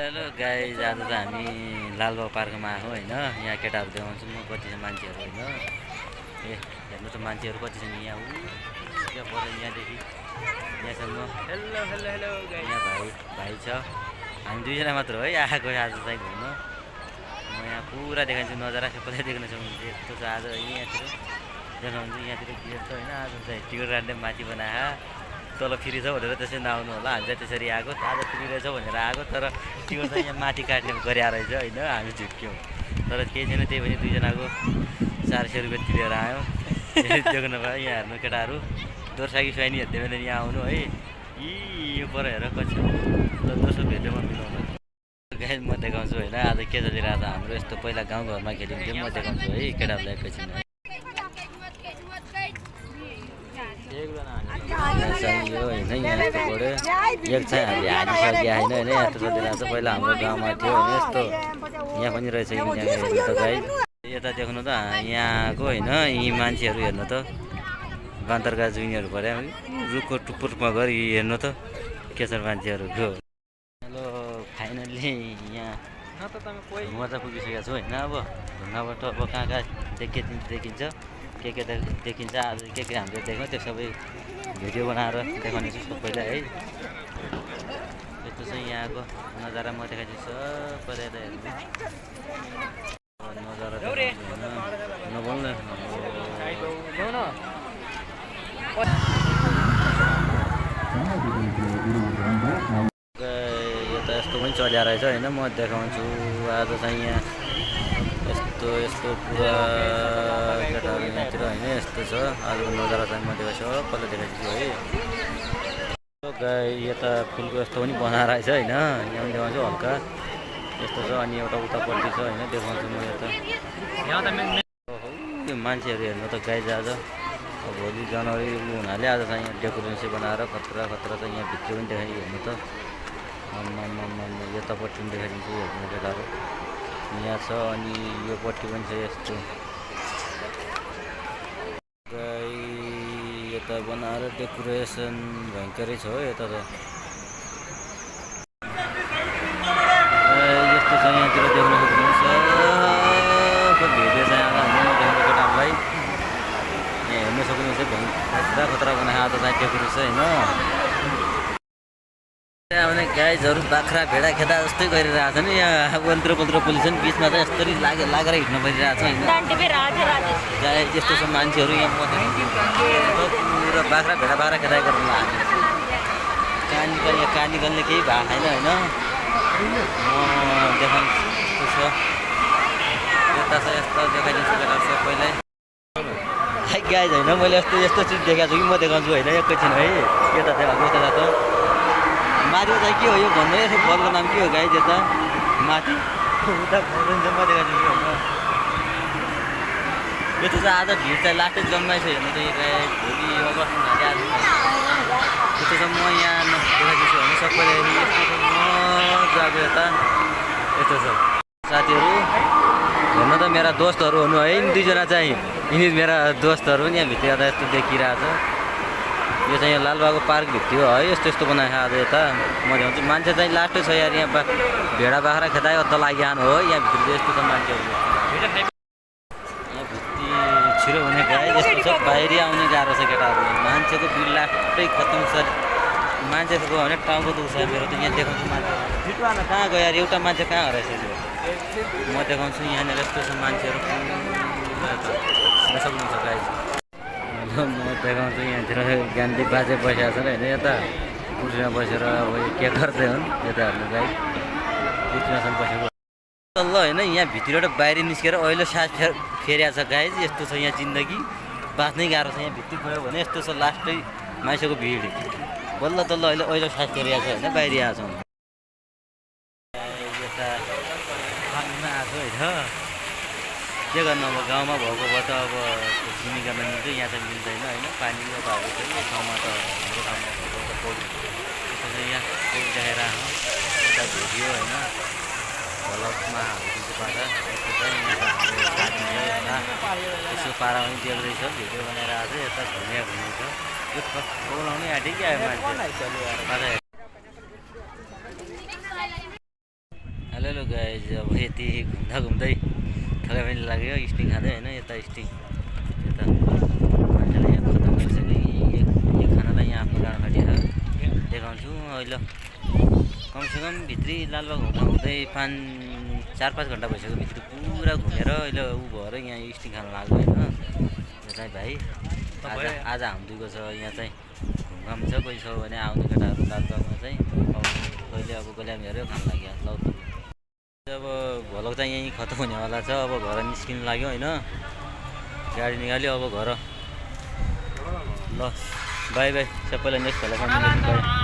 Hello guys, आज त हामी लालबाग पार्कमा आएको होइन। यहाँ केटाहरू देखाउँछु म कति छ मान्छेहरू होइन। ए हेर्नु त मान्छेहरू कति छन् यहाँ। त्यहाँ पर यहाँदेखि यहाँसम्म। Hello hello hello guys. यहाँ भाइ छ, हामी दुईजना मात्र है आएको आज चाहिँ घुम्न। म यहाँ पुरा देखाउँछु, नजारा सबैलाई देख्न सक्नुहुन्छ। यस्तो छ आज यहाँतिर देखाउँछु। यहाँतिर भिड छ होइन। आज चाहिँ टिकट काट्ने माथि बनाए तल फ्री छ भनेर त्यसरी नआउनु होला। हामी चाहिँ त्यसरी आएको, आज फ्री रहेछ भनेर आएको, तर टिकट चाहिँ यहाँ माथि काट्ने गरे रहेछ होइन। हामी झुक्क्यौँ, तर केही छैन। त्यही पनि दुईजनाको 400 रुपियाँ तिरेर आयौँ। देख्नु भयो यहाँ हेर्नु केटाहरू दोर्साकी स्वाइनी हेर्दै भने यहाँ आउनु है। यो पर हेर कति दोस्रो भेट्दैमा मिलाउनु गाइस म देखाउँछु होइन। आज के चलिरहेको छ हाम्रो। यस्तो पहिला गाउँघरमा खेलिन्थ्यो, म देखाउँछु है केटाहरूलाई एकैछिन है। यो होइन यहाँ यस्तोबाट एक चाहिँ हामी हालिसक्यो होइन। यस्तो चलिरहेको छ। पहिला हाम्रो गाउँमा थियो होइन यस्तो। यहाँ पनि रहेछ यहाँ हेर्नु त गाइस। यता देख्नु त यहाँको होइन। यी मान्छेहरू हेर्नु त बान्तरका जुइनीहरू पऱ्यो रुखको टुप्पुरमा गरी हेर्नु त के छ मान्छेहरूको। हेलो फाइनल्ली यहाँ म त पुगिसकेको छु होइन। अब ढुङ्गाबाट अब कहाँ कहाँ देखिन्छ के देखिन्छ। आज के हामीले देख्यौँ त्यो सबै भिडियो बनाएर देखाउने छु सबैलाई है। यस्तो चाहिँ यहाँको नजारा म देखाइदिन्छु सबैलाई हेर्नु नजारा नबोल्नु। यता यस्तो पनि चलिरहेको रहेछ होइन। म देखाउँछु आज चाहिँ यहाँ यस्तो यस्तो पुरा केटाहरू यहाँतिर होइन यस्तो छ। आजको नजारा चाहिँ म देखाउँछु सबैलाई देखाइदिन्छु है। गाई यता फुलको यस्तो पनि बनाएर रहेछ होइन। यहाँ पनि देखाउँछु हल्का यस्तो छ। अनि एउटा उतापट्टि छ होइन देखाउँछु म यता। त्यो मान्छेहरू हेर्नु त गाई आज भोलि जनवरी हुनाले आज चाहिँ यहाँ डेकोरेसन बनाएर खतरा खतरा चाहिँ यहाँ भित्र पनि देखाइ हेर्नु त। यतापट्टि पनि देखाइदिन्छु हेर्नु केटाहरू यहाँ छ। अनि यो पट्टि पनि छ यस्तो गाई यता बनाएर डेकोरेसन भयङ्करै छ हो यता त। यस्तो छ यहाँतिर देख्न सक्नुहुन्छ। भिडियो चाहिँ आज हामी देखाउने केटाहरूलाई यहाँ हेर्न सक्नुहुन्छ। खतरा खतरा बनाएर आज चाहिँ डेकोरेसन होइन। आउने गाइजहरू बाख्रा भेडा खेदा जस्तै गरिरहेको छ नि। यहाँ वन्त्र पन्त्र पुलिसन बिचमा चाहिँ यस्तरी लागेर हिँड्नु परिरहेको छ होइन। गाई यस्तो छ मान्छेहरू यहाँ पुरा बाख्रा भेडा खेदाइ गर्नु लाग्यो। कहाँ निकाल्ने केही भएको छैन होइन। म देखाउँछु छ यता छ यस्तो देखाइदिन्छु केटाहरू सबैलाई। गाइज होइन मैले यस्तो चिज देखाएको छु कि म देखाउँछु होइन एकैछिन है। यता देखाएको यता त माथि चाहिँ के हो यो भन्नु। यसो फलको नाम के हो गाइज यता माथि उता फल्छ म देखाइदिन्छु होइन। यस्तो चाहिँ आज भिड चाहिँ लास्टै जन्माइछ हेर्नु त। यो गाई भोलि अगस्त हुनाले आज यस्तो छ। म यहाँ देखाइदिन्छु होइन सबैले। यस्तो छ मजाको यता यस्तो छ साथीहरू हेर्नु त। मेरा दोस्तहरू हुनु है दुईजना चाहिँ यिनी मेरा दोस्तहरू यहाँ भित्र यता यस्तो देखिरहेको छ। यो चाहिँ यहाँ लालबागको पार्कभित्र हो है। यस्तो बनाएको आज यता म देखाउँछु। मान्छे चाहिँ लास्टै छ यार। यहाँ भेडा बाख्रा खेदाइ अत्त लागिहाल्नु हो यहाँभित्र चाहिँ यस्तो छ मान्छेहरू। यहाँ भित्री छिरो हुने गाई यस्तो छ। बाहिरी आउने गाह्रो छ केटाहरू। मान्छेको भिड लास्टै खतम छ। मान्छेको गयो भने टाउको दुख्छ मेरो त। यहाँ देखाउँछु मान्छे छिटो कहाँ गयो यार। एउटा मान्छे कहाँ हराएछ त्यो म देखाउँछु। यहाँनिर यस्तो छ मान्छेहरू सक्नुहुन्छ गाई। म देखाउँछु यहाँतिर गान्धी बाजे बसेको छ होइन। यता कुर्सीमा बसेर अब के गर्दै हुन् यता हेर्नु गाई कुर्सीमासम्म बसेको ल होइन। यहाँ भित्रबाट बाहिर निस्केर अहिले सास फेरिएको छ गाइज। यस्तो छ यहाँ जिन्दगी बाँच्नै गाह्रो छ। यहाँ भित्र गयो भने यस्तो छ लास्टै मान्छेको भिड बल्ल तल्ल अहिले सास फेरिएको छ होइन बाहिर आएको छ। यता पानीमा आएको होइन के गर्नु। अब गाउँमा भएकोबाट अब सिमी गर्न मिल्छ यहाँ चाहिँ मिल्दैन होइन। पानीको भएको छ यो ठाउँमा त हाम्रो ठाउँमा भएको त पौडी त्यसो चाहिँ यहाँ पौडी देखाएर यता भिडियो होइन भ्लगमा हालिदिन्छु पारा। यस्तो चाहिँ यहाँ हाम्रो साथी यसो पारा पनि देख्दैछ भिडियो बनाएर आज यता घुम्नु छ। यो बोलाउनै आँटे कि आयो मान्छे। हेलो गाइज अब यति घुम्दा घुम्दै थकाइ पनि लाग्यो स्टिक खाँदै होइन यता स्टिक यता मान्छेलाई यहाँ खतम गरिसक्यो यो खानालाई यहाँ आफ्नो डाँडाफाटी देखाउँछु अहिले कमसेकम भित्री लालबाग हुँदा हुँदै 4-5 घन्टा भइसक्यो भित्री पुरा घुमेर अहिले ऊ भएर यहाँ स्टिक खान लाग्यो होइन यो चाहिँ भाइ आज हाम्रो दुईको छ यहाँ चाहिँ घुमघाम छ कोही छ भने आउने केटाहरू लालबागमा चाहिँ कहिले अब गोल्याम हेऱ्यो खान लाग्यो ल अब भ्लग चाहिँ यहीँ खतम हुनेवाला छ अब घर निस्किनु लाग्यो होइन गाडी निकाल्यो अब घर ल बाई बाई सबैलाई नेक्स्ट भ्लगमा मिल्नु बाई